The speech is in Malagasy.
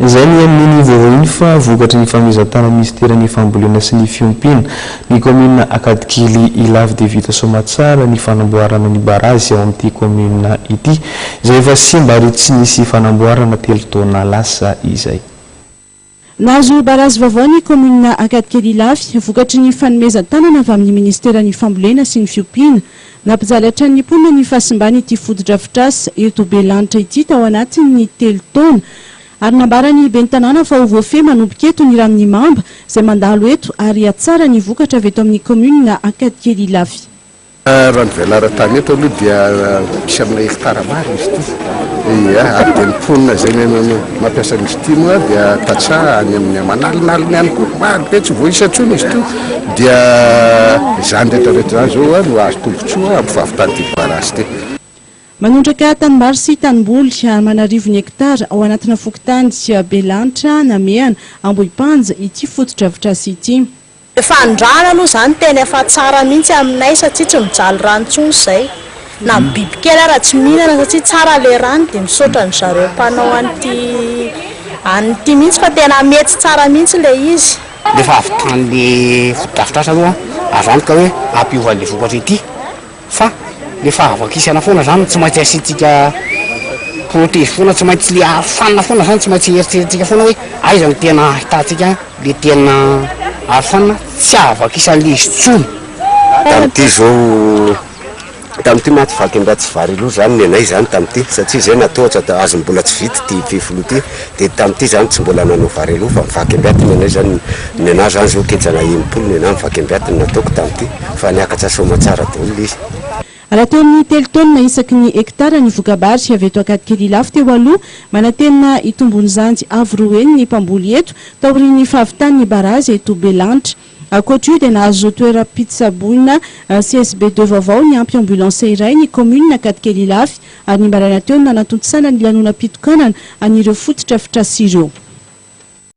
Izay ny amin'iny vaovao iny fa vokatry ny fanomezan-tanan'ny minisiteran'ny fambolena sy ny fiompiana ny kaominina Ankadikely Ilafy dia vita soamatsara ny fanamboarana ny barazy ao amin'ity kaominina ity izay efa simba ary tsy nisy fanamboarana telo taona lasa izay. Nahazo barazy vaovao ny kaominina Ankadikely Ilafy vokatry ny fanomezan-tanana avy amin'ny minisiteran'ny fambolena sy ny fiompiana. Nampijaly hatrany ny mponina ny fahasimban'ity fotodrafitrasa eto Belanitra ity tao anatin'ny telo taona ary nambaran'ny ben'ny tanàna fa ho voafehy manomboka eto ny ranon'i Mamba izay mandalo eto ary hatsara ny vokatra avy eto amin'ny kaominina Ankadikely Ilafy. Raha ny velaran-tany eto aloha dia misy amina hektara maro izy ity. Ia, ary dia ny mponina izay mampiasa an'izy ity moa dia tantsaha any amin'ny aman'alinaliny ihany koa. Maro be tsy voaisa intsony izy ity. Dia izany rehetra rehetra izany izao no azo tombontsoa amin'ny fahavitan'ity barazy ity. Manondraka tanimbary sy tanimboly aman'arivony hektara ao anatina fokontany Belanitra, Namehana, Ambohipanja ity fotodrafitrasa ity. Le fanondrahana aloha zany tena efa tsara mihitsy aminay satria tsy mijaly rano intsony zay na ny bibikely ara tsy mihinana satria tsara le rano dia misaotra an zareo mpanao an'ity an'ity mihitsy fa tena mety tsara mihitsy le izy. Le fahavitan'le fotodrafitrasa aloha azo antoka hoe hampiova an'le vokatra ity. Fa le fahavakisana foana zany tsy maintsy asiantsika protege foana, tsy maintsy le arofanina foana zany, tsy maintsy eritreretintsika foana hoe aiza no tena ahitantsika le tena arofanina tsy ahavakisan'le izy tsony. Tamin'ity zao, tamin'ity mantsy vaky ambiaty sy vary aloha zany ny anay zany tamin'ity satria zay natahotra ta azo mbola tsy vita ity fefiloha ity de tamin'ity zany tsy mbola nanao vary aloha fa mivaky ambiaty ny anay zany, ny anah zany zao ketsana 60 ny anah mivaky ambiaty no nataoko tamin'ity. Fa niakatra soamatsara daholo ilay izy. Raha teo amin'ny telo taonina isaky ny hektara ny voka-bary avy eto Ankadikely Ilafy teo aloha, manantena hitombon'izany avo roa heny ny mpamboly eto taorian'ny fahavitan'ny barazy eto Belanitra. Ankoatra io dia nahazo toeram-pitsaboina CSB deux vaovao niampy ambulance iray ny kaominina Ankadikely Ilafy ary ny maraina teo no nanatontosana ny lanonam-pitokanana an'ireo fotodrafitrasa ireo.